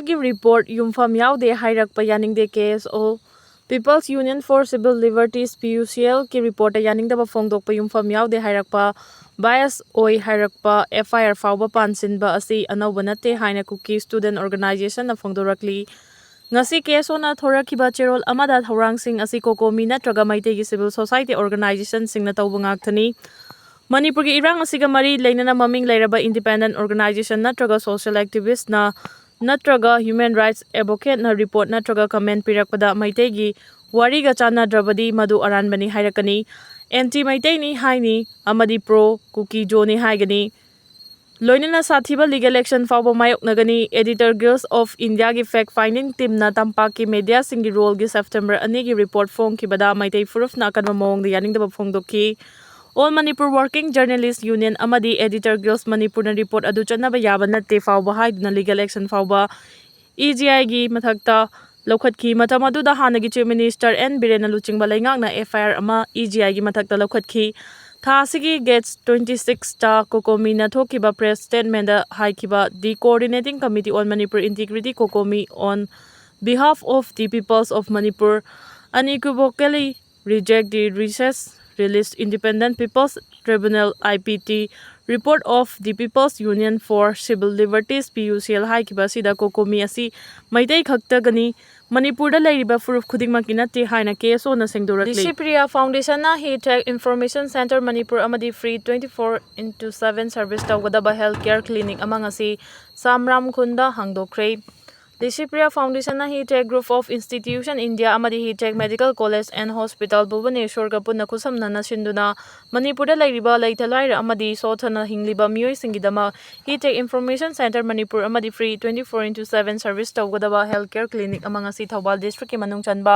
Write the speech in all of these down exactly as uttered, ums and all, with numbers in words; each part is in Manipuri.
ꯒꯤ ꯔꯤꯄꯣꯔꯠ ꯌꯨꯝꯐꯝ ꯌꯥꯎꯗꯦ ꯍꯥꯏꯔꯛꯄ ꯌꯥꯅꯤꯡꯗꯦ ꯀꯦ ꯑꯦꯁ ꯑꯣ꯫ People's Union for Civil Liberties, P U C ꯑꯦꯜꯒꯤ ꯔꯤꯄꯣꯔꯠꯇ ꯌꯥꯅꯤꯡꯗꯕ ꯐꯣꯡꯗꯣꯛꯄ ꯌꯨꯝꯐꯝ ꯌꯥꯎꯗꯦ ꯍꯥꯏꯔꯛꯄ ꯕꯥꯏꯁ ꯑꯣꯏ ꯍꯥꯏꯔꯛꯄ ꯑꯦꯐ ꯑꯥꯏ ꯑꯥꯔ ꯐꯥꯎꯕ ꯄꯥꯟꯁꯤꯟꯕ ꯑꯁꯤ ꯑꯅꯧꯕ ꯅꯠꯇꯦ ꯍꯥꯏꯅ ꯀꯨꯀꯤ ꯁ꯭ꯇꯨꯗꯦꯟꯠ ꯑꯣꯔꯒꯅꯥꯏꯖꯦꯁꯟꯅ ꯐꯣꯡꯗꯣꯔꯛꯂꯤ꯫ ꯉꯁꯤ ꯀꯦ ꯑꯦꯁ ꯑꯣꯅ ꯊꯣꯔꯛꯈꯤꯕ ꯆꯦꯔꯣꯜ ꯑꯃꯗ ꯊꯧꯔꯥꯡꯁꯤꯡ ꯑꯁꯤ ꯀꯣꯀꯣꯃꯤ ꯅꯠꯇ꯭ꯔꯒ ꯃꯩꯇꯩꯒꯤ ꯁꯤꯚꯤꯜ ꯁꯣꯁꯥꯏꯇꯤ ꯑꯣꯔꯒꯅꯥꯏꯖꯦꯁꯟꯁꯤꯡꯅ ꯇꯧꯕ ꯉꯥꯛꯇꯅꯤ꯫ ꯃꯅꯤꯄꯨꯔꯒꯤ ꯏꯔꯥꯡ ꯑꯁꯤꯒ ꯃꯔꯤ ꯂꯩꯅꯅ ꯃꯃꯤꯡ ꯂꯩꯔꯕ ꯏꯟꯗꯤꯄꯦꯟꯗꯦꯟꯠ ꯑꯣꯔꯒꯅꯥꯏꯖꯦꯁꯟ ꯅꯠꯇ꯭ꯔꯒ ꯁꯣꯁꯤꯌꯦꯜ ꯑꯦꯛꯇꯤꯚꯤꯁ꯭ꯠꯅ ꯅꯠꯇ꯭ꯔꯒ ꯍ꯭ꯌꯨꯃꯦꯟ ꯔꯥꯏꯠꯁ ꯑꯦꯗꯚꯣꯀꯦꯠꯅ ꯔꯤꯄꯣꯔꯠ ꯅꯠꯇ꯭ꯔꯒ ꯀꯃꯦꯟꯠ ꯄꯤꯔꯛꯄꯗ ꯃꯩꯇꯩꯒꯤ ꯋꯥꯔꯤꯒ ꯆꯥꯟꯅꯗ꯭ꯔꯕꯗꯤ ꯃꯗꯨ ꯑꯔꯥꯟꯕꯅꯤ ꯍꯥꯏꯔꯛꯀꯅꯤ꯫ ꯑꯦꯟꯇꯤ ꯃꯩꯇꯩꯅꯤ ꯍꯥꯏꯅꯤ ꯑꯃꯗꯤ ꯄ꯭ꯔꯣ ꯀꯨꯀꯤ ꯖꯣꯅꯤ ꯍꯥꯏꯒꯅꯤ꯫ ꯂꯣꯏꯅꯅ ꯁꯥꯊꯤꯕ ꯂꯤꯒꯦꯜ ꯑꯦꯛꯁꯟ ꯐꯥꯎꯕ ꯃꯥꯌꯣꯛꯅꯒꯅꯤ꯫ Editors Guild of Indiaꯒꯤ ꯐꯦꯛ ꯐꯥꯏꯟꯗꯤꯡ ꯇꯤꯝꯅ ꯇꯝꯄꯥꯛꯀꯤ ꯃꯦꯗꯤꯌꯥꯁꯤꯡꯒꯤ ꯔꯣꯜꯒꯤ ꯁꯦꯞꯇꯦꯝꯕꯔ ꯑꯅꯤꯒꯤ ꯔꯤꯄꯣꯔꯠ ꯐꯣꯡꯈꯤꯕꯗ ꯃꯩꯇꯩ ꯐꯨꯔꯨꯞꯅ ꯑꯀꯟꯕ ꯃꯑꯣꯡꯗ ꯌꯥꯅꯤꯡꯗꯕ ꯐꯣꯡꯗꯣꯛꯈꯤ꯫ All Manipur Working Journalist Union ꯑꯃꯗꯤ Editors Guild Manipurꯅ ꯔꯤꯄꯣꯔꯠ ꯑꯗꯨ ꯆꯠꯅꯕ ꯌꯥꯕ ꯅꯠꯇꯦ ꯐꯥꯎꯕ ꯍꯥꯏꯗꯨꯅ ꯂꯤꯒꯦꯜ ꯑꯦꯛꯁꯟ ꯐꯥꯎꯕ ꯏ ꯖꯤ ꯑꯥꯏꯒꯤ ꯃꯊꯛꯇ ꯂꯧꯈꯠꯈꯤ꯫ ꯃꯇꯝ ꯑꯗꯨꯗ ꯍꯥꯟꯅꯒꯤ ꯆꯤꯐ ꯃꯤꯅꯤꯁꯇꯔ ꯑꯦꯟ ꯕꯤꯔꯦꯟꯅ ꯂꯨꯆꯤꯡꯕ ꯂꯩꯉꯥꯛꯅ ꯑꯦꯐ ꯑꯥꯏ ꯑꯥꯔ ꯑꯃ ꯏ ꯖꯤ ꯑꯥꯏꯒꯤ ꯃꯊꯛꯇ ꯂꯧꯈꯠꯈꯤ꯫ ꯊꯥ ꯑꯁꯤꯒꯤ ꯗꯦꯠ ꯇ꯭ꯋꯦꯟꯇꯤ ꯁꯤꯛꯁꯇ ꯀꯣꯀꯣꯃꯤꯅ ꯊꯣꯛꯈꯤꯕ ꯄ꯭ꯔꯦꯁ ꯁ꯭ꯇꯦꯠꯃꯦꯟꯗ ꯍꯥꯏꯈꯤꯕ, The Coordinating Committee on Manipur Integrity, COCOMI, on behalf of the peoples of Manipur, unequivocally reject the recent released Independent People's Tribunal, I P T, report of the People's Union for Civil Liberties, P U C L, ꯍꯥꯏꯈꯤꯕ ꯑꯁꯤꯗ ꯀꯣꯀꯣꯃꯤ ꯑꯁꯤ ꯃꯩꯇꯩ ꯈꯛꯇꯒꯅꯤ, ꯃꯅꯤꯄꯨꯔꯗ ꯂꯩꯔꯤꯕ ꯐꯨꯔꯨꯞ ꯈꯨꯗꯤꯡꯃꯛꯀꯤ ꯅꯠꯇꯦ ꯍꯥꯏꯅ ꯀꯦ ꯑꯦꯁ ꯑꯣꯅ ꯁꯦꯡꯗꯣꯔꯛꯂꯤ꯫ ꯂꯤꯁꯤꯄ꯭ꯔꯤꯌꯥ ꯐꯥꯎꯟꯗꯦꯁꯟꯅ ꯍꯤꯠ ꯇꯦꯛ ꯏꯟꯐꯣꯔꯃꯦꯁꯟ ꯁꯦꯟꯇꯔ ꯃꯅꯤꯄꯨꯔ ꯑꯃꯗꯤ free twenty four into seven service ꯇꯧꯒꯗꯕ ꯍꯦꯜꯊ ꯀꯦꯌꯔ ꯀ꯭ꯂꯤꯅꯤꯛ ꯑꯃ ꯉꯁꯤ ꯁꯥꯝꯔꯥꯝ ꯈꯨꯟꯗ ꯍꯥꯡꯗꯣꯛꯈ꯭ꯔꯦ꯫ ꯂꯤꯁꯤꯄ꯭ꯔꯤꯌꯥ ꯐꯥꯎꯟꯗꯦꯁꯟꯅ ꯍꯤꯠ tech group of institution India ꯑꯃꯗꯤ ꯍꯤꯠ tech medical college and hospital ꯚꯨꯕꯅꯦꯁꯣꯔꯒ ꯄꯨꯟꯅ ꯈꯨꯠꯁꯝꯅꯅ ꯁꯤꯟꯗꯨꯅ ꯃꯅꯤꯄꯨꯔꯗ ꯂꯩꯔꯤꯕ ꯂꯩꯇ ꯂꯥꯏꯔ ꯑꯃꯗꯤ ꯁꯣꯠꯊꯅ ꯍꯤꯡꯂꯤꯕ ꯃꯤꯑꯣꯏꯁꯤꯡꯒꯤꯗꯃꯛ ꯍꯤꯠ ꯇꯦꯛ ꯏꯟꯐꯣꯔꯃꯦꯁꯟ ꯁꯦꯟꯇꯔ ꯃꯅꯤꯄꯨꯔ ꯑꯃꯗꯤ free twenty four into seven service ꯇꯧꯒꯗꯕ ꯍꯦꯜꯊ ꯀꯦꯌꯔ ꯀ꯭ꯂꯤꯅꯤꯛ ꯑꯃ ꯉꯁꯤ ꯊꯧꯕꯥꯜ ꯗꯤꯁꯇ꯭ꯔꯤꯛꯀꯤ ꯃꯅꯨꯡ ꯆꯟꯕ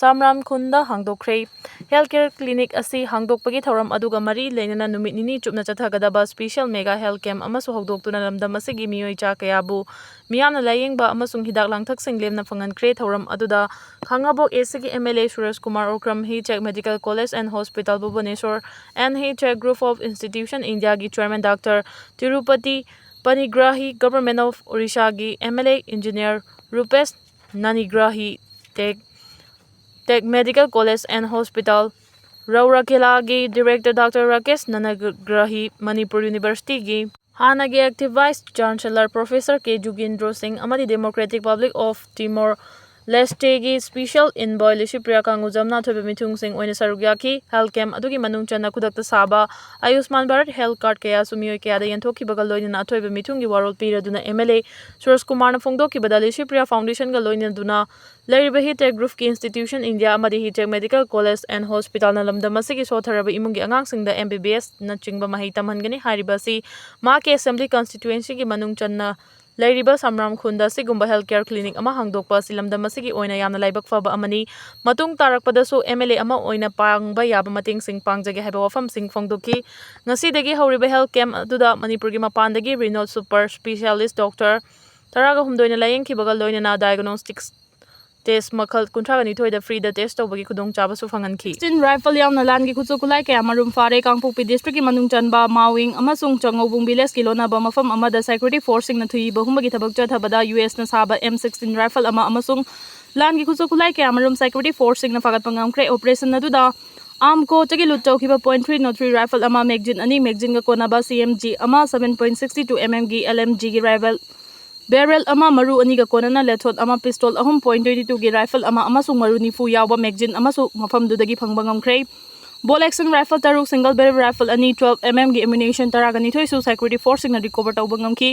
ꯁꯥꯝꯔꯥꯝ ꯈꯨꯟꯗ ꯍꯥꯡꯗꯣꯛꯈ꯭ꯔꯦ꯫ ꯍꯦꯜꯊ ꯀꯦꯌꯔ ꯀ꯭ꯂꯤꯅꯤꯛ ꯑꯁꯤ ꯍꯥꯡꯗꯣꯛꯄꯒꯤ ꯊꯧꯔꯝ ꯑꯗꯨꯒ ꯃꯔꯤ ꯂꯩꯅꯅ ꯅꯨꯃꯤꯠ ꯅꯤꯅꯤ ꯆꯨꯞꯅ ꯆꯠꯊꯒꯗꯕ ꯁ꯭ꯄꯦꯁꯤꯌꯦꯜ ꯃꯦꯒꯥ ꯍꯦꯜꯊ ꯀꯦꯝꯞ ꯑꯃꯁꯨ ꯍꯧꯗꯣꯛꯇꯨꯅ ꯂꯝꯗꯝ ꯑꯁꯤꯒꯤ ꯃꯤꯑꯣꯏ ꯆꯥ ꯀꯌꯥꯕꯨ ꯃꯤꯌꯥꯝꯅ ꯂꯥꯌꯦꯡꯕ ꯑꯃꯁꯨꯡ ꯍꯤꯗꯥꯛ ꯂꯥꯡꯊꯛꯁꯤꯡ ꯂꯦꯝꯅ ꯐꯪꯍꯟꯈ꯭ꯔꯦ꯫ ꯊꯧꯔꯝ ꯑꯗꯨꯗ ꯈꯥꯡꯉꯕꯣꯛ ꯑꯦ ꯁꯤꯒꯤ M L A Suresh Kumar Okram, hi tech medical college and hospital Bhubaneswar and hi tech group of institutions ꯏꯟꯗꯤꯌꯥꯒꯤ chairman doctor Tirupati Panigrahi, Government of Odisha ꯒꯤ M L A Engineer Rupesh Panigrahi, Tech, Tech Medical College and Hospital, ꯔꯧꯔꯀꯦꯂꯥꯒꯤ Director Doctor Rakesh Panigrahi, Manipur University ꯒꯤ ꯍꯥꯟꯅꯒꯤ Acting Vice Chancellor Professor ꯀꯦ ꯖꯨꯒꯦꯟꯗ꯭ꯔꯣ ꯁꯤꯡ ꯑꯃꯗꯤ Democratic Public of Timor Leste ꯒꯤ Special Envoy ꯂꯤꯁꯤꯄ꯭ꯔꯤꯌꯥ ꯀꯥꯡꯒꯨꯖꯝꯅ ꯑꯊꯣꯏꯕ ꯃꯤꯊꯨꯡꯁꯤꯡ ꯑꯣꯏꯅ ꯁꯔꯨꯛ ꯌꯥꯈꯤ꯫ Health camp ꯑꯗꯨꯒꯤ ꯃꯅꯨꯡ ꯆꯟꯅ ꯈꯨꯗꯛꯇ ꯁꯥꯕ ꯑꯥꯌꯨꯁꯃꯥꯟ ꯚꯥꯔꯠ health card ꯀꯌꯥꯁꯨ ꯃꯤꯑꯣꯏ ꯀꯌꯥꯗ ꯌꯦꯟꯊꯣꯛꯈꯤꯕꯒ ꯂꯣꯏꯅꯅ ꯑꯊꯣꯏꯕ ꯃꯤꯊꯨꯡꯒꯤ ꯋꯥꯔꯣꯜ ꯄꯤꯔꯗꯨꯅ M L A ꯁꯨꯔꯖ ꯀꯨꯃꯥꯔꯅ ꯐꯣꯡꯗꯣꯛꯈꯤꯕꯗ, ꯂꯤꯁꯤꯄ꯭ꯔꯤꯌꯥ Foundation ꯒ ꯂꯣꯏꯅꯗꯨꯅ ꯂꯩꯔꯤꯕ Hitech Group ꯀꯤ Institution India ꯑꯃꯗꯤ Hitech Medical College and Hospital ꯅ ꯂꯝꯗꯝ ꯑꯁꯤꯒꯤ ꯁꯣꯠꯊꯔꯕ ꯏꯃꯨꯡꯒꯤ ꯑꯉꯥꯡꯁꯤꯡꯗ M B B S ꯅꯆꯤꯡꯕ ꯃꯍꯩ ꯇꯝꯍꯟꯒꯅꯤ ꯍꯥꯏꯔꯤꯕ ꯑꯁꯤ ꯃꯍꯥꯛꯀꯤ Assembly Constituency ꯒꯤ ꯃꯅꯨꯡ ꯆꯟꯅ ꯂꯩꯔꯤꯕ ꯁꯝꯔꯥꯝ ꯈꯨꯟꯗ ꯑꯁꯤꯒꯨꯝꯕ health care clinic ꯑꯃ ꯍꯥꯡꯗꯣꯛꯄ ꯑꯁꯤ ꯂꯝꯗꯝ ꯑꯁꯤꯒꯤ ꯑꯣꯏꯅ ꯌꯥꯝꯅ ꯂꯥꯏꯕꯛ ꯐꯕ ꯑꯃꯅꯤ꯫ ꯃꯇꯨꯡ ꯇꯥꯔꯛꯄꯗꯁꯨ M L A ꯑꯃ ꯑꯣꯏꯅ ꯄꯥꯡꯕ ꯌꯥꯕ ꯃꯇꯦꯡꯁꯤꯡ ꯄꯥꯡꯖꯒꯦ ꯍꯥꯏꯕ ꯋꯥꯐꯝꯁꯤꯡ ꯐꯣꯡꯗꯣꯛꯈꯤ꯫ ꯉꯁꯤꯗꯒꯤ ꯍꯧꯔꯤꯕ health camp ꯑꯗꯨꯗ ꯃꯅꯤꯄꯨꯔꯒꯤ ꯃꯄꯥꯟꯗꯒꯤ renowned super specialist doctor ꯇꯔꯥꯒ ꯍꯨꯝꯗꯣꯏꯅ ꯂꯥꯌꯦꯡꯈꯤꯕꯒ ꯂꯣꯏꯅꯅ diagnostics test ꯃꯈꯜ ꯀꯨꯟꯊ꯭ꯔꯥꯒ ꯅꯤꯊꯣꯏꯗ free ꯗ test ꯇꯧꯕꯒꯤ ꯈꯨꯗꯣꯡꯆꯥꯕꯁꯨ ꯐꯪꯍꯟꯈꯤ꯫ Sixteen Rifle ꯌꯥꯎꯅ ꯂꯥꯟꯒꯤ ꯈꯨꯠꯁꯨ ꯈꯨꯠꯂꯥꯏ ꯀꯌꯥ ꯃꯔꯨꯝ ꯐꯥꯔꯦ꯫ ꯀꯥꯡꯄꯣꯛꯄꯤ district ꯀꯤ ꯃꯅꯨꯡ ꯆꯟꯕ ꯃꯥꯋꯤꯡ ꯑꯃꯁꯨꯡ ꯆꯉꯧꯕꯨꯡ village ꯀꯤ ꯂꯣꯟꯅꯕ ꯃꯐꯝ ꯑꯃꯗ security force ꯁꯤꯡꯅ ꯊꯨꯍꯤꯕ ꯍꯨꯝꯕꯒꯤ ꯊꯕꯛ ꯆꯠꯊꯕꯗ U S ꯅ ꯁꯥꯕ M sixteen rifle ꯑꯃ ꯑꯃꯁꯨꯡ ꯂꯥꯟꯒꯤ ꯈꯨꯠꯁꯨ ꯈꯨꯠꯂꯥꯏ ꯀꯌꯥ ꯃꯔꯨꯝ security force ꯁꯤꯡꯅ ꯐꯥꯒꯠꯄ ꯉꯝꯈ꯭ꯔꯦ꯫ Operation ꯑꯗꯨꯗ Armco ꯗꯒꯤ loot ꯇꯧꯈꯤꯕ point three zero three rifle ꯑꯃ, magazine ꯑꯅꯤ, magazine ꯒ ꯀꯣꯟꯅꯕ C M G ꯑꯃ, seven point six two M M ꯒꯤ L M G ꯒꯤ rifle barrel ꯑꯃ, ꯃꯔꯨ ꯑꯅꯤꯒ ꯀꯣꯟꯅꯅ ꯂꯦꯊꯣꯠ ꯑꯃ, pistol ꯑꯍꯨꯝ point twenty two ꯒꯤ rifle ꯑꯃ ꯑꯃꯁꯨꯡ ꯃꯔꯨ ꯅꯤꯐꯨ ꯌꯥꯎꯕ magazine ꯑꯃꯁꯨ ꯃꯐꯝꯗꯨꯗꯒꯤ ꯐꯪꯕ ꯉꯝꯈ꯭ꯔꯦ꯫ Bolt action rifle ꯇꯔꯨꯛ, single barrel rifle ꯑꯅꯤ, twelve M M ꯒꯤ ammunition ꯇꯔꯥꯒ ꯅꯤꯊꯣꯏꯁꯨ security force ꯁꯤꯡꯅ recover ꯇꯧꯕ ꯉꯝꯈꯤ꯫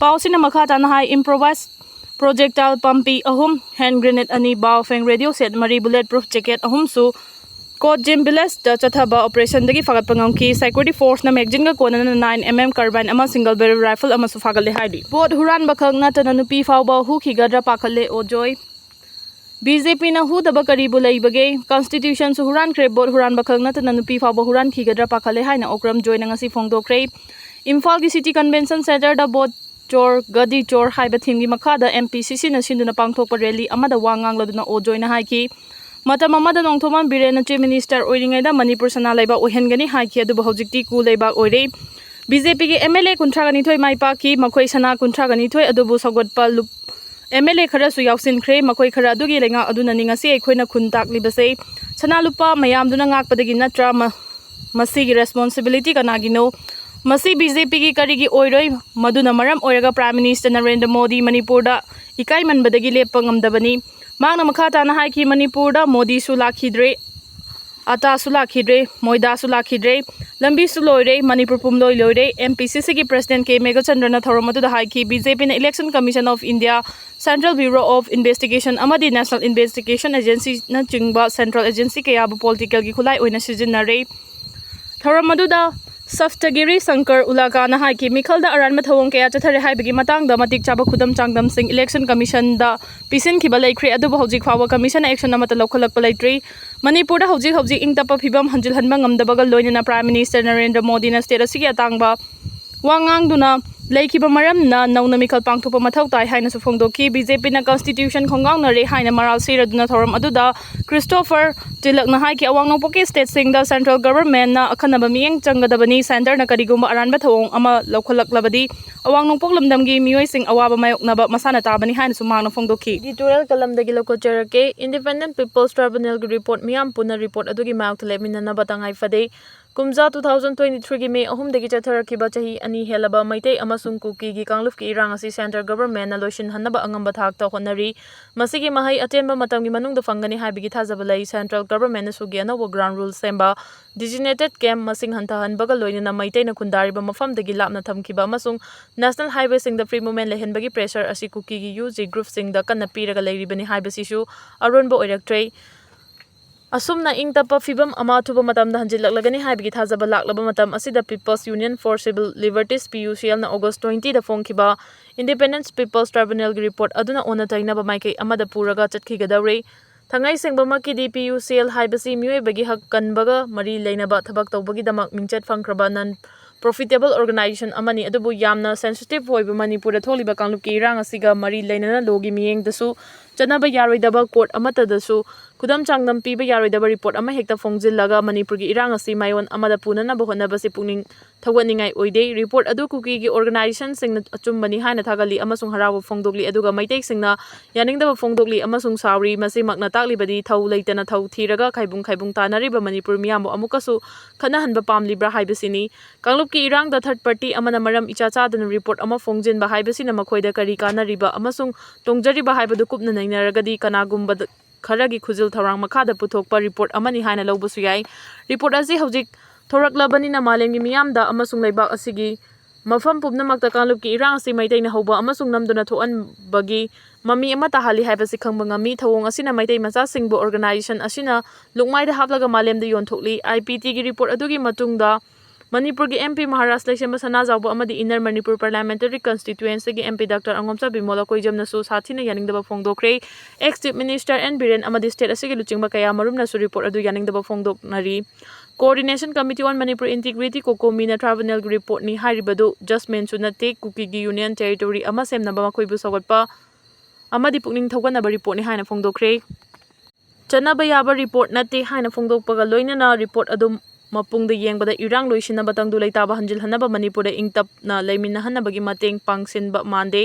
ꯄꯥꯎ ꯑꯁꯤꯅ ꯃꯈꯥ ꯇꯥꯅ ꯍꯥꯏ, improvised projectile ꯄꯥꯝꯕꯤ ꯑꯍꯨꯝ, hand grenade ꯑꯅꯤ, Baofeng radio set ꯃꯔꯤ, bullet proof jacket ꯑꯍꯨꯝꯁꯨ ꯀꯣꯠꯖꯤꯝ village ꯇ ꯆꯠꯊꯕ operation ꯗꯒꯤ ꯐꯥꯒꯠꯄ ꯉꯝꯈꯤ꯫ Security force ꯅ magazine ꯒ ꯀꯣꯟꯅꯅ nine M M carbine ꯑꯃ, single barrel rifle ꯑꯃꯁꯨ ꯐꯥꯒꯠꯂꯦ ꯍꯥꯏꯔꯤ꯫ Vote ꯍꯨꯔꯥꯟꯕ ꯈꯛ ꯅꯠꯇꯅ ꯅꯨꯄꯤ ꯐꯥꯎꯕ ꯍꯨꯈꯤꯒꯗ꯭ꯔꯥ ꯄꯥꯈꯠꯂꯦ ꯑꯣꯖꯣꯏ꯫ B J P ꯅ ꯍꯨꯗꯕ ꯀꯔꯤꯕꯨ ꯂꯩꯕꯒꯦ? Constitution ꯁꯨ ꯍꯨꯔꯥꯟꯈ꯭ꯔꯦ, vote ꯍꯨꯔꯥꯟꯕ ꯈꯛ ꯅꯠꯇꯅ ꯅꯨꯄꯤ ꯐꯥꯎꯕ ꯍꯨꯔꯥꯟꯈꯤꯒꯗ꯭ꯔꯥ ꯄꯥꯈꯠꯂꯦ ꯍꯥꯏꯅ ꯑꯣꯀ꯭ꯔꯝ ꯖꯣꯏꯅ ꯉꯁꯤ ꯐꯣꯡꯗꯣꯛꯈ꯭ꯔꯦ꯫ ꯏꯝꯐꯥꯜꯒꯤ City Convention Centre ꯗ vote ꯆꯣꯔ, ꯒꯗꯤ ꯆꯣꯔ ꯍꯥꯏꯕ theme ꯒꯤ ꯃꯈꯥꯗ M P C C ꯅ ꯁꯤꯟꯗꯨꯅ ꯄꯥꯡꯊꯣꯛꯄ rally ꯑꯃꯗ ꯋꯥ ꯉꯥꯡꯂꯗꯨꯅ ꯑꯣꯖꯣꯏꯅ ꯍꯥꯏꯈꯤ, ꯃꯇꯝ ꯑꯃꯗ ꯅꯣꯡꯊꯣꯝꯕꯝ ꯕꯤꯔꯦꯟꯅ Chief Minister ꯑꯣꯏꯔꯤꯉꯩꯗ ꯃꯅꯤꯄꯨꯔ ꯁꯅꯥ ꯂꯩꯕꯥꯛ ꯑꯣꯏꯍꯟꯒꯅꯤ ꯍꯥꯏꯈꯤ, ꯑꯗꯨꯕꯨ ꯍꯧꯖꯤꯛꯇꯤ ꯀꯨ ꯂꯩꯕꯥꯛ ꯑꯣꯏꯔꯦ꯫ ꯕꯤ ꯖꯦ ꯄꯤꯒꯤ ꯑꯦꯝ ꯑꯦꯜ ꯑꯦ ꯀꯨꯟꯊ꯭ꯔꯥꯒ ꯅꯤꯊꯣꯏ ꯃꯥꯏ ꯄꯥꯛꯈꯤ꯫ ꯃꯈꯣꯏ ꯁꯅꯥ ꯀꯨꯟꯊ꯭ꯔꯥꯒ ꯅꯤꯊꯣꯏ ꯑꯗꯨꯕꯨ ꯁꯧꯒꯠꯄ ꯂꯨꯞ-, ꯑꯦꯝ ꯑꯦꯜ ꯑꯦ ꯈꯔꯁꯨ ꯌꯥꯎꯁꯤꯟꯈ꯭ꯔꯦ꯫ ꯃꯈꯣꯏ ꯈꯔ ꯑꯗꯨꯒꯤ ꯂꯩꯉꯥꯛ ꯑꯗꯨꯅꯅꯤ ꯉꯁꯤ ꯑꯩꯈꯣꯏꯅ ꯈꯨꯟ ꯇꯥꯛꯂꯤꯕꯁꯦ꯫ ꯁꯅꯥ ꯂꯨꯄꯥ ꯃꯌꯥꯝꯗꯨꯅ ꯉꯥꯛꯄꯗꯒꯤ ꯅꯠꯇ꯭ꯔꯥ ꯃ-, ꯃꯁꯤꯒꯤ ꯔꯦꯁꯄꯣꯟꯁꯤꯕꯤꯂꯤꯇꯤ ꯀꯅꯥꯒꯤꯅꯣ? ꯃꯁꯤ ꯕꯤ ꯖꯦ ꯄꯤꯒꯤ ꯀꯔꯤꯒꯤ ꯑꯣꯏꯔꯣꯏ? ꯃꯗꯨꯅ ꯃꯔꯝ ꯑꯣꯏꯔꯒ ꯄ꯭ꯔꯥꯏꯝ ꯃꯤꯅꯤꯁꯇꯔ ꯅꯔꯦꯟꯗ꯭ꯔ ꯃꯣꯗꯤ ꯃꯅꯤꯄꯨꯔꯗ ꯏꯀꯥꯏꯃꯟꯕꯗꯒꯤ ꯂꯦꯞꯄ ꯉꯝꯗꯕꯅꯤ꯫ ꯃꯍꯥꯛꯅ ꯃꯈꯥ ꯇꯥꯅ ꯍꯥꯏꯈꯤ, ꯃꯅꯤꯄꯨꯔꯗ ꯃꯣꯗꯤꯁꯨ ꯂꯥꯛꯈꯤꯗ꯭ꯔꯦ, ꯑꯇꯥꯁꯨ ꯂꯥꯛꯈꯤꯗ꯭ꯔꯦ, ꯃꯣꯏꯗꯥꯁꯨ ꯂꯥꯛꯈꯤꯗ꯭ꯔꯦ, ꯂꯝꯕꯤꯁꯨ ꯂꯣꯏꯔꯦ, ꯃꯅꯤꯄꯨꯔ ꯄꯨꯝꯂꯣꯏ ꯂꯣꯏꯔꯦ꯫ ꯑꯦꯝ ꯄꯤ ꯁꯤ ꯁꯤꯒꯤ ꯄ꯭ꯔꯁꯤꯗꯦꯟ ꯀꯦ ꯃꯦꯘꯆꯟꯗ꯭ꯔꯅ ꯊꯧꯔꯝ ꯑꯗꯨꯗ ꯍꯥꯏꯈꯤ, ꯕꯤ ꯖꯦ ꯄꯤꯅ Election Commission of India, Central Bureau of Investigation ꯑꯃꯗꯤ National Investigation Agencyꯅꯆꯤꯡꯕ ꯁꯦꯟꯇ꯭ꯔꯦꯜ ꯑꯦꯖꯦꯟꯁꯤ ꯀꯌꯥꯕꯨ ꯄꯣꯂꯤꯇꯤꯀꯦꯜꯒꯤ ꯈꯨꯠꯂꯥꯏ ꯑꯣꯏꯅ ꯁꯤꯖꯤꯟꯅꯔꯦ꯫ ꯊꯧꯔꯝ ꯑꯗꯨꯗ ꯁꯞꯇꯒꯤꯔꯤ ꯁꯪꯀꯔ ꯎꯂꯥꯀꯥꯅ ꯍꯥꯏꯈꯤ, ꯃꯤꯈꯜꯗ ꯑꯔꯥꯟꯕ ꯊꯧꯑꯣꯡ ꯀꯌꯥ ꯆꯠꯊꯔꯦ ꯍꯥꯏꯕꯒꯤ ꯃꯇꯥꯡꯗ ꯃꯇꯤꯛ ꯆꯥꯕ ꯈꯨꯗꯝ ꯆꯥꯡꯗꯝꯁꯤꯡ Election Commissionꯗ ꯄꯤꯁꯤꯟꯈꯤꯕ ꯂꯩꯈ꯭ꯔꯦ, ꯑꯗꯨꯕꯨ ꯍꯧꯖꯤꯛ ꯐꯥꯎꯕ Commissionꯅ action ꯑꯃꯠꯇ ꯂꯧꯈꯠꯂꯛꯄ ꯂꯩꯇ꯭ꯔꯤ꯫ ꯃꯅꯤꯄꯨꯔꯗ ꯍꯧꯖꯤꯛ ꯍꯧꯖꯤꯛ ꯏꯪ ꯇꯞꯄ ꯐꯤꯕꯝ ꯍꯟꯖꯤꯜꯍꯟꯕ ꯉꯝꯗꯕꯒ ꯂꯣꯏꯅꯅ ꯄ꯭ꯔꯥꯏꯝ ꯃꯤꯅꯤꯁꯇꯔ ꯅꯔꯦꯟꯗ꯭ꯔ ꯃꯣꯗꯤꯅ state ꯑꯁꯤꯒꯤ ꯑꯇꯥꯡꯕ ꯋꯥ ꯉꯥꯡꯗꯨꯅ ꯂꯩꯈꯤꯕ ꯃꯔꯝꯅ ꯅꯧꯅ ꯃꯤꯈꯜ ꯄꯥꯡꯊꯣꯛꯄ ꯃꯊꯧ ꯇꯥꯏ ꯍꯥꯏꯅꯁꯨ ꯐꯣꯡꯗꯣꯛꯈꯤ꯫ ꯕꯤ ꯖꯦ ꯄꯤꯅ Constitution ꯈꯣꯡꯒꯥꯎꯅꯔꯦ ꯍꯥꯏꯅ ꯃꯔꯥꯜ ꯁꯤꯔꯗꯨꯅ ꯊꯧꯔꯝ ꯑꯗꯨꯗ ꯈ꯭ꯔꯤꯁꯇꯣꯐꯔ ꯇꯤꯂꯛꯅ ꯍꯥꯏꯈꯤ, ꯑꯋꯥꯡ ꯅꯣꯡꯄꯣꯛꯀꯤ stateꯁꯤꯡꯗ central governmentꯅ ꯑꯈꯟꯅꯕ ꯃꯤꯠꯌꯦꯡ ꯆꯪꯒꯗꯕꯅꯤ꯫ Centreꯅ ꯀꯔꯤꯒꯨꯝꯕ ꯑꯔꯥꯟꯕ ꯊꯧꯑꯣꯡ ꯑꯃ ꯂꯧꯈꯠꯂꯛꯂꯕꯗꯤ ꯑꯋꯥꯡ ꯅꯣꯡꯄꯣꯛ ꯂꯝꯗꯝꯒꯤ ꯃꯤꯑꯣꯏꯁꯤꯡ ꯑꯋꯥꯕ ꯃꯥꯌꯣꯛꯅꯕ ꯃꯁꯥꯅ ꯇꯥꯕꯅꯤ ꯍꯥꯏꯅꯁꯨ ꯃꯍꯥꯛꯅ ꯐꯣꯡꯗꯣꯛꯈꯤ꯫ Editorial columnꯗꯒꯤ ꯂꯧꯈꯠꯆꯔꯛꯀꯦ꯫ Independent People's Tribunalꯒꯤ report ꯃꯤꯌꯥꯝ ꯄꯨꯟꯅ report ꯑꯗꯨꯒꯤ ꯃꯥꯌꯣꯛꯇ ꯂꯦꯞꯃꯤꯟꯅꯅꯕ ꯇꯉꯥꯏ ꯐꯗꯦ꯫ ꯀꯨꯝꯖꯥ two thousand twenty threeꯒꯤ May ꯑꯍꯨꯝꯗꯒꯤ ꯆꯠꯊꯔꯛꯈꯤꯕ ꯆꯍꯤ ꯑꯅꯤ ꯍꯦꯜꯂꯕ ꯃꯩꯇꯩ ꯑꯃꯁꯨꯡ ꯀꯨꯀꯤꯒꯤ ꯀꯥꯡꯂꯨꯞꯀꯤ ꯏꯔꯥꯡ ꯑꯁꯤ central governmentꯅ ꯂꯣꯏꯁꯤꯟꯍꯟꯅꯕ ꯑꯉꯝꯕ ꯊꯥꯛꯇ ꯍꯣꯠꯅꯔꯤ꯫ ꯃꯁꯤꯒꯤ ꯃꯍꯩ ꯑꯇꯦꯟꯕ ꯃꯇꯝꯒꯤ ꯃꯅꯨꯡꯗ ꯐꯪꯒꯅꯤ ꯍꯥꯏꯕꯒꯤ ꯊꯥꯖꯕ ꯂꯩ꯫ Central governmentꯅ ꯁꯨꯒꯤ ꯑꯅꯧꯕ ground rule ꯁꯦꯝꯕ, designated camp ꯃꯁꯤꯡ ꯍꯟꯊꯍꯟꯕꯒ ꯂꯣꯏꯅꯅ ꯃꯩꯇꯩꯅ ꯈꯨꯟꯗꯥꯔꯤꯕ ꯃꯐꯝꯗꯒꯤ ꯂꯥꯞꯅ ꯊꯝꯈꯤꯕ ꯑꯃꯁꯨꯡ national highwayꯁꯤꯡꯗ free movement ꯂꯩꯍꯟꯕꯒꯤ pressure ꯑꯁꯤ ꯀꯨꯀꯤꯒꯤ ꯌꯨ ꯖꯤ groupꯁꯤꯡꯗ ꯀꯟꯅ ꯄꯤꯔꯒ ꯂꯩꯔꯤꯕꯅꯤ ꯍꯥꯏꯕꯁꯤꯁꯨ ꯑꯔꯣꯟꯕ ꯑꯣꯏꯔꯛꯇ꯭ꯔꯦ꯫ ꯑꯁꯨꯝꯅ ꯏꯪ ꯇꯞꯄ ꯐꯤꯕꯝ ꯑꯃ ꯑꯊꯨꯕ ꯃꯇꯝꯗ ꯍꯟꯖꯤꯜꯂꯛꯂꯒꯅꯤ ꯍꯥꯏꯕꯒꯤ ꯊꯥꯖꯕ ꯂꯥꯛꯂꯕ ꯃꯇꯝ ꯑꯁꯤꯗ People's Union for Civil Liberties, P U C Lꯅ August twentyꯗ ꯐꯣꯡꯈꯤꯕ Independent People's Tribunalꯒꯤ report ꯑꯗꯨꯅ ꯑꯣꯟꯅ ꯇꯩꯅꯕ ꯃꯥꯏꯀꯩ ꯑꯃꯗ ꯄꯨꯔꯒ ꯆꯠꯈꯤꯒꯗꯧꯔꯤ꯫ ꯊꯥꯡꯉꯩ ꯁꯦꯡꯕꯃꯛꯀꯤꯗꯤ P U C L ꯍꯥꯏꯕꯁꯤ ꯃꯤꯑꯣꯏꯕꯒꯤ ꯍꯛ ꯀꯟꯕꯒ ꯃꯔꯤ ꯂꯩꯅꯕ ꯊꯕꯛ ꯇꯧꯕꯒꯤꯗꯃꯛ ꯃꯤꯡꯆꯠ ꯐꯪꯈ꯭ꯔꯕ non profitable organization ꯑꯃꯅꯤ, ꯑꯗꯨꯕꯨ ꯌꯥꯝꯅ sensitive ꯑꯣꯏꯕ ꯃꯅꯤꯄꯨꯔꯗ ꯊꯣꯛꯂꯤꯕ ꯀꯥꯡꯂꯨꯞꯀꯤ ꯏꯔꯥꯡ ꯑꯁꯤꯒ ꯃꯔꯤ ꯂꯩꯅꯅ lawꯒꯤ ꯃꯤꯠꯌꯦꯡꯗꯁꯨ ꯆꯠꯅꯕ ꯌꯥꯔꯣꯏꯗꯕ court ꯑꯃꯠꯇꯗꯁꯨ ꯈꯨꯗꯝ ꯆꯥꯡꯗꯝ ꯄꯤꯕ ꯌꯥꯔꯣꯏꯗꯕ ꯔꯤꯄꯣꯔꯠ ꯑꯃꯍꯦꯛꯇ ꯐꯣꯡꯖꯤꯜꯂꯒ ꯃꯅꯤꯄꯨꯔꯒꯤ ꯏꯔꯥꯡ ꯑꯁꯤ ꯃꯥꯏꯑꯣꯟ ꯑꯃꯗ ꯄꯨꯅꯅꯕ ꯍꯣꯠꯅꯕꯁꯤ ꯄꯨꯛꯅꯤꯡ ꯊꯧꯒꯠꯅꯤꯡꯉꯥꯏ ꯑꯣꯏꯗꯦ꯫ ꯔꯤꯄꯣꯔꯠ ꯑꯗꯨ ꯀꯨꯀꯤꯒꯤ ꯑꯣꯔꯒꯅꯥꯏꯖꯦꯁꯟꯁꯤꯡꯅ ꯑꯆꯨꯝꯕꯅꯤ ꯍꯥꯏꯅ ꯊꯥꯒꯠꯂꯤ ꯑꯃꯁꯨꯡ ꯍꯔꯥꯎꯕ ꯐꯣꯡꯗꯣꯛꯂꯤ, ꯑꯗꯨꯒ ꯃꯩꯇꯩꯁꯤꯡꯅ ꯌꯥꯅꯤꯡꯗꯕ ꯐꯣꯡꯗꯣꯛꯂꯤ ꯑꯃꯁꯨꯡ ꯁꯥꯎꯔꯤ꯫ ꯃꯁꯤꯃꯛꯅ ꯇꯥꯛꯂꯤꯕꯗꯤ ꯊꯧ ꯂꯩꯇꯅ ꯊꯧ ꯊꯤꯔꯒ ꯈꯥꯏꯕꯨꯡ ꯈꯥꯏꯕꯨꯡ ꯇꯥꯅꯔꯤꯕ ꯃꯅꯤꯄꯨꯔ ꯃꯤꯌꯥꯝꯕꯨ ꯑꯃꯨꯛꯀꯁꯨ ꯈꯠꯅꯍꯟꯕ ꯄꯥꯝꯂꯤꯕ꯭ꯔꯥ ꯍꯥꯏꯕꯁꯤꯅꯤ꯫ ꯀꯥꯡꯂꯨꯞꯀꯤ ꯏꯔꯥꯡꯗ ꯊꯔꯗ ꯄꯥꯔꯇꯤ ꯑꯃꯅ ꯃꯔꯝ ꯏꯆꯥ ꯆꯥꯗꯅ ꯔꯤꯄꯣꯔꯠ ꯑꯃ ꯐꯣꯡꯖꯤꯟꯕ ꯍꯥꯏꯕꯁꯤꯅ ꯃꯈꯣꯏꯗ ꯀꯔꯤ ꯀꯥꯟꯅꯔꯤꯕ ꯑꯃꯁꯨꯡ ꯇꯣꯡꯖꯔꯤꯕ ꯍꯥꯏꯕꯗꯨ ꯀꯨꯞꯅ ꯅꯩꯅꯔꯒꯗꯤ ꯀꯅꯥꯒꯨꯝꯕ ꯈꯔꯒꯤ ꯈꯨꯖꯤꯜ ꯊꯧꯔꯥꯡ ꯃꯈꯥꯗ ꯄꯨꯊꯣꯛꯄ ꯔꯤꯄꯣꯔꯠ ꯑꯃꯅꯤ ꯍꯥꯏꯅ ꯂꯧꯕꯁꯨ ꯌꯥꯏ꯫ ꯔꯤꯄꯣꯔꯠ ꯑꯁꯤ ꯍꯧꯖꯤꯛ ꯊꯣꯔꯛꯂꯕꯅꯤꯅ ꯃꯥꯂꯦꯝꯒꯤ ꯃꯤꯌꯥꯝꯗ ꯑꯃꯁꯨꯡ ꯂꯩꯕꯥꯛ ꯑꯁꯤꯒꯤ ꯃꯐꯝ ꯄꯨꯝꯅꯃꯛꯇ ꯀꯥꯡꯂꯨꯞꯀꯤ ꯏꯔꯥꯡ ꯑꯁꯤ ꯃꯩꯇꯩꯅ ꯍꯧꯕ ꯑꯃꯁꯨꯡ ꯅꯝꯗꯨꯅ ꯊꯣꯛꯍꯟꯕꯒꯤ ꯃꯃꯤ ꯑꯃ ꯇꯥꯍꯜꯂꯤ ꯍꯥꯏꯕꯁꯤ ꯈꯪꯕ ꯉꯝꯃꯤ꯫ ꯊꯧꯑꯣꯡ ꯑꯁꯤꯅ ꯃꯩꯇꯩ ꯃꯆꯥꯁꯤꯡꯕꯨ ꯑꯣꯔꯒꯅꯥꯏꯖꯦꯁꯟ ꯑꯁꯤꯅ ꯂꯨꯛꯃꯥꯏꯗ ꯍꯥꯞꯂꯒ ꯃꯥꯂꯦꯝꯗ ꯌꯣꯟꯊꯣꯛꯂꯤ꯫ ꯑꯥꯏ ꯄꯤ ꯇꯤꯒꯤ ꯔꯤꯄꯣꯔꯠ ꯑꯗꯨꯒꯤ ꯃꯇꯨꯡꯗ ꯃꯅꯤꯄꯨꯔꯒꯤ ꯑꯦꯝ ꯄꯤ ꯃꯍꯥꯔꯥꯖ ꯂꯩꯁꯦꯝꯕ ꯁꯅꯥꯖꯥꯎꯕ ꯑꯃꯗꯤ ꯏꯟꯅꯔ ꯃꯅꯤꯄꯨꯔ ꯄꯥꯔꯂꯤꯌꯥꯃꯦꯟꯇꯔꯤ ꯀꯟꯁꯇꯤꯇ꯭ꯌꯨꯑꯦꯟꯁꯤꯒꯤ M P doctor Angomcha Bimol ꯑꯀꯣꯏꯖꯝꯅꯁꯨ ꯁꯥꯊꯤꯅ ꯌꯥꯅꯤꯡꯗꯕ ꯐꯣꯡꯗꯣꯛꯈ꯭ꯔꯦ꯫ Ex chief minister N Biren ꯑꯃꯗꯤ ꯁ꯭ꯇꯦꯠ ꯑꯁꯤꯒꯤ ꯂꯨꯆꯤꯡꯕ ꯀꯌꯥ ꯃꯔꯨꯝꯅꯁꯨ ꯔꯤꯄꯣꯔꯠ ꯑꯗꯨ ꯌꯥꯅꯤꯡꯗꯕ ꯐꯣꯡꯗꯣꯛꯅꯔꯤ꯫ Coordination Committee on Manipur Integrity, ꯀꯣꯀꯣꯃꯤꯅ ꯇ꯭ꯔꯥꯏꯕꯨꯅꯦꯜꯒꯤ ꯔꯤꯄꯣꯔꯠꯅꯤ ꯍꯥꯏꯔꯤꯕꯗꯨ ꯖꯁꯃꯦꯟꯁꯨ ꯅꯠꯇꯦ꯫ ꯀꯨꯀꯤꯒꯤ ꯌꯨꯅꯤꯌꯟ ꯇꯦꯔꯤꯇꯣꯔꯤ ꯑꯃ ꯁꯦꯝꯅꯕ ꯃꯈꯣꯏꯕꯨ ꯁꯧꯒꯠꯄ ꯑꯃꯗꯤ ꯄꯨꯛꯅꯤꯡ ꯊꯧꯒꯠꯅꯕ ꯔꯤꯄꯣꯔꯠꯅꯤ ꯍꯥꯏꯅ ꯐꯣꯡꯗꯣꯛꯈ꯭ꯔꯦ꯫ ꯆꯠꯅꯕ ꯌꯥꯕ ꯔꯤꯄꯣꯔꯠ ꯅꯠꯇꯦ ꯍꯥꯏꯅ ꯐꯣꯡꯗꯣꯛꯄꯒ ꯂꯣꯏꯅꯅ ꯔꯤꯄꯣꯔꯠ ꯑꯗꯨ ꯃꯄꯨꯡꯗ ꯌꯦꯡꯕꯗ ꯏꯔꯥꯡ ꯂꯣꯏꯁꯤꯟꯅꯕ ꯇꯪꯗꯨ ꯂꯩꯇꯥꯕ ꯍꯟꯖꯤꯜꯍꯟꯅꯕ ꯃꯅꯤꯄꯨꯔꯗ ꯏꯪ ꯇꯞꯅ ꯂꯩꯃꯤꯟꯅꯍꯟꯅꯕꯒꯤ ꯃꯇꯦꯡ ꯄꯥꯡꯁꯤꯟꯕ ꯃꯥꯟꯗꯦ꯫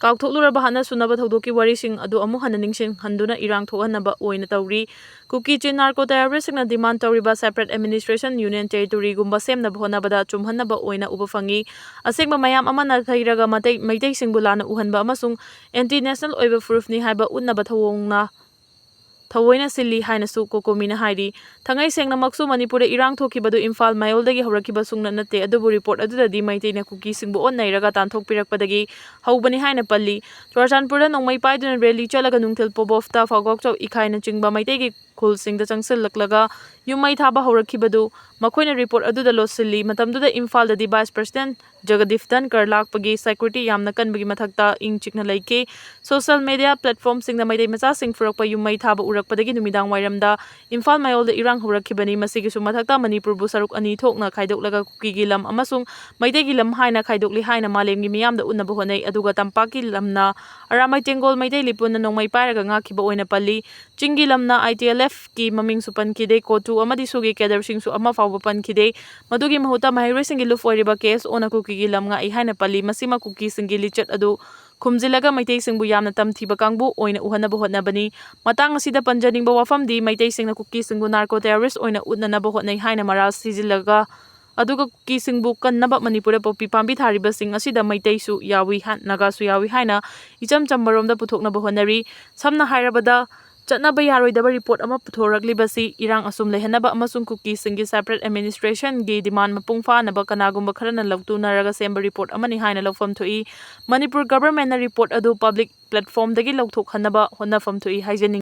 ꯀꯥꯎꯊꯣꯛꯂꯨꯔꯕ ꯍꯥꯠꯅ ꯁꯨꯅꯕ ꯊꯧꯗꯣꯛꯀꯤ ꯋꯥꯔꯤꯁꯤꯡ ꯑꯗꯨ ꯑꯃꯨꯛ ꯍꯟꯅ ꯅꯤꯡꯁꯤꯡꯍꯟꯗꯨꯅ ꯏꯔꯥꯡ ꯊꯣꯛꯍꯟꯅꯕ ꯑꯣꯏꯅ ꯇꯧꯔꯤ꯫ ꯀꯨꯀꯤ ꯆꯤꯟ ꯅꯥꯔꯀꯣ ꯇꯦꯔꯣꯔꯤꯁꯁꯤꯡꯅ ꯗꯤꯃꯥꯟ ꯇꯧꯔꯤꯕ separate administration, union territoryꯒꯨꯝꯕ ꯁꯦꯝꯅꯕ ꯍꯣꯠꯅꯕꯗ ꯆꯨꯝꯍꯟꯅꯕ ꯑꯣꯏꯅ ꯎꯕ ꯐꯪꯉꯤ꯫ ꯑꯁꯦꯡꯕ ꯃꯌꯥꯝ ꯑꯃ ꯅꯥꯊꯩꯔꯒ ꯃꯇꯩ-, ꯃꯩꯇꯩꯁꯤꯡꯕꯨ ꯂꯥꯟꯅ ꯎꯍꯟꯕ ꯑꯃꯁꯨꯡ anti national ꯑꯣꯏꯕ ꯐꯨꯔꯨꯞꯅꯤ ꯍꯥꯏꯕ ꯎꯠꯅꯕ ꯊꯧꯑꯣꯡꯅ ꯊꯑꯣꯏꯅ ꯁꯤꯜꯂꯤ ꯍꯥꯏꯅꯁꯨ ꯀꯣꯀꯣꯃꯤꯅ ꯍꯥꯏꯔꯤ꯫ ꯊꯥꯡꯉꯩ ꯁꯦꯡꯅꯃꯛꯁꯨ ꯃꯅꯤꯄꯨꯔꯗ ꯏꯔꯥꯡ ꯊꯣꯛꯈꯤꯕꯗꯨ ꯏꯝꯐꯥꯜ ꯃꯌꯣꯜꯗꯒꯤ ꯍꯧꯔꯛꯈꯤꯕ ꯁꯨꯡꯅ ꯅꯠꯇꯦ, ꯑꯗꯨꯕꯨ ꯔꯤꯄꯣꯔꯠ ꯑꯗꯨꯗꯗꯤ ꯃꯩꯇꯩꯅ ꯀꯨꯀꯤꯁꯤꯡꯕꯨ ꯑꯣꯠ ꯅꯩꯔꯒ ꯇꯥꯟꯊꯣꯛꯄꯤꯔꯛꯄꯗꯒꯤ ꯍꯧꯕꯅꯤ ꯍꯥꯏꯅ ꯄꯜꯂꯤ꯫ ꯆꯨꯔꯥꯆꯥꯟꯄꯨꯔꯗ ꯅꯣꯡꯃꯩ ꯄꯥꯏꯗꯨꯅ ꯔꯦꯂꯤ ꯆꯠꯂꯒ ꯅꯨꯡꯊꯤꯜ ꯄꯣꯕꯣꯞꯇ, ꯐꯥꯒꯣꯛꯆꯧ, ꯏꯈꯥꯏꯅꯆꯤꯡꯕ ꯃꯩꯇꯩꯒꯤ ꯈꯨꯜꯁꯤꯡꯗ ꯆꯪꯁꯤꯜꯂꯛꯂꯒ ꯌꯨꯝ ꯃꯩ ꯊꯥꯕ ꯍꯧꯔꯛꯈꯤꯕꯗꯨ ꯃꯈꯣꯏꯅ ꯔꯤꯄꯣꯔꯠ ꯑꯗꯨꯗ ꯂꯣꯠꯁꯤꯜꯂꯤ꯫ ꯃꯇꯝꯗꯨꯗ ꯏꯝꯐꯥꯜꯗꯗꯤ ꯚꯥꯏꯁ ꯄ꯭ꯔꯁꯤꯗꯦꯟꯠ ꯖꯒꯗꯤꯞ ꯙꯟꯀꯔ ꯂꯥꯛꯄꯒꯤ ꯁꯦꯀ꯭ꯌꯨꯔꯤꯇꯤ ꯌꯥꯝꯅ ꯀꯟꯕꯒꯤ ꯃꯊꯛꯇ ꯏꯪ ꯆꯤꯛꯅ ꯂꯩꯈꯤ꯫ ꯁꯣꯁꯤꯌꯦꯜ ꯃꯤꯗꯤꯌꯥ ꯄ꯭ꯂꯦꯠꯐꯣꯔꯝꯁꯤꯡꯗ ꯃꯩꯇꯩ ꯃꯆꯥꯁꯤꯡ ꯐꯨꯔꯛꯄ ꯌꯨꯝ ꯃꯩ ꯊꯥꯕ ꯎꯔꯛꯄꯗꯒꯤ ꯅꯨꯃꯤꯗꯥꯡ ꯋꯥꯏꯔꯝꯗ ꯏꯝꯐꯥꯜ ꯃꯌꯣꯜꯗ ꯏꯔꯥꯡ ꯍꯧꯔꯛꯈꯤꯕꯅꯤ꯫ ꯃꯁꯤꯒꯤꯁꯨ ꯃꯊꯛꯇ ꯃꯅꯤꯄꯨꯔꯕꯨ ꯁꯔꯨꯛ ꯑꯅꯤ ꯊꯣꯛꯅ ꯈꯥꯏꯗꯣꯛꯂꯒ ꯀꯨꯀꯤꯒꯤ ꯂꯝ ꯑꯃꯁꯨꯡ ꯃꯩꯇꯩꯒꯤ ꯂꯝ ꯍꯥꯏꯅ ꯈꯥꯏꯗꯣꯛꯂꯤ ꯍꯥꯏꯅ ꯃꯥꯂꯦꯝꯒꯤ ꯃꯤꯌꯥꯝꯗ ꯎꯠꯅꯕ ꯍꯣꯠꯅꯩ, ꯑꯗꯨꯒ ꯇꯝꯄꯥꯛꯀꯤ ꯂꯝꯅ ꯑꯔꯥꯃꯩ ꯇꯦꯡꯒꯣꯜ ꯃꯩꯇꯩ ꯂꯤꯄꯨꯟꯅ ꯅꯣꯡꯃꯩ ꯄꯥꯏꯔꯒ ꯉꯥꯛꯈꯤꯕ ꯑꯣꯏꯅ ꯄꯜꯂꯤ꯫ ꯆꯤꯡꯒꯤ ꯂꯝꯅ ITLFꯀꯤ ꯃꯃꯤꯡꯁꯨ ꯄꯟꯈꯤꯗꯦ꯫ ꯀꯣꯇꯨ ꯑꯃꯗꯤ ꯁꯨꯒꯤ cadreꯁꯤꯡꯁꯨ ꯑꯃ ꯐꯥꯎꯕ ꯄꯟꯈꯤꯗꯦ꯫ ꯃꯗꯨꯒꯤ ꯃꯍꯨꯠꯇ ꯃꯍꯩꯔꯣꯏꯁꯤꯡꯒꯤ ꯂꯨꯞ ꯑꯣꯏꯔꯤꯕ KSOꯅ ꯀꯨꯀꯤꯒꯤ ꯂꯝ ꯉꯥꯛꯏ ꯍꯥꯏꯅ ꯄꯜꯂꯤ꯫ ꯃꯁꯤꯃꯛ ꯀꯨꯀꯤꯁꯤꯡꯒꯤ ꯂꯤꯆꯠ ꯑꯗꯨ ꯈꯨꯝꯖꯤꯜꯂꯒ ꯃꯩꯇꯩꯁꯤꯡꯕꯨ ꯌꯥꯝꯅ ꯇꯝꯊꯤꯕ ꯀꯥꯡꯕꯨ ꯑꯣꯏꯅ ꯎꯍꯟꯅꯕ ꯍꯣꯠꯅꯕꯅꯤ꯫ ꯃꯇꯥꯡ ꯑꯁꯤꯗ ꯄꯟꯖꯅꯤꯡꯕ ꯋꯥꯐꯝꯗꯤ, ꯃꯩꯇꯩꯁꯤꯡꯅ ꯀꯨꯀꯤꯁꯤꯡꯕꯨ narco terrorist ꯑꯣꯏꯅ ꯎꯠꯅꯅꯕ ꯍꯣꯠꯅꯩ ꯍꯥꯏꯅ ꯃꯔꯥꯜ ꯁꯤꯖꯤꯜꯂꯒ, ꯑꯗꯨꯒ ꯀꯨꯀꯤꯁꯤꯡꯕꯨ ꯀꯟꯅꯕ ꯃꯅꯤꯄꯨꯔꯗ ꯄꯣꯄꯤ ꯄꯥꯝꯕꯤ ꯊꯥꯔꯤꯕꯁꯤꯡ ꯑꯁꯤꯗ ꯃꯩꯇꯩꯁꯨ ꯌꯥꯎꯏ ꯍꯥ-, ꯅꯥꯒꯥꯁꯨ ꯌꯥꯎꯏ ꯍꯥꯏꯅ ꯏꯆꯝ ꯆꯝꯕꯔꯣꯝꯗ ꯄꯨꯊꯣꯛꯅꯕ ꯍꯣꯠꯅꯔꯤ꯫ ꯁꯝꯅ ꯍꯥꯏꯔꯕꯗ, ꯆꯠꯅꯕ ꯌꯥꯔꯣꯏꯗꯕ report ꯑꯃ ꯄꯨꯊꯣꯔꯛꯂꯤꯕꯁꯤ ꯏꯔꯥꯡ ꯑꯁꯨꯝ ꯂꯩꯍꯟꯅꯕ ꯑꯃꯁꯨꯡ ꯀꯨꯀꯤꯁꯤꯡꯒꯤ separate administrationꯒꯤ demand ꯃꯄꯨꯡ ꯐꯥꯅꯕ ꯀꯅꯥꯒꯨꯝꯕ ꯈꯔꯅ ꯂꯧꯇꯨꯅꯔꯒ ꯁꯦꯝꯕ report ꯑꯃꯅꯤ ꯍꯥꯏꯅ ꯂꯧꯐꯝ ꯊꯣꯛꯏ꯫ ꯃꯅꯤꯄꯨꯔ governmentꯅ report ꯑꯗꯨ public platformꯗꯒꯤ ꯂꯧꯊꯣꯛꯍꯟꯅꯕ ꯍꯣꯠꯅꯐꯝ ꯊꯣꯛꯏ ꯍꯥꯏꯖꯅꯤꯡꯏ꯫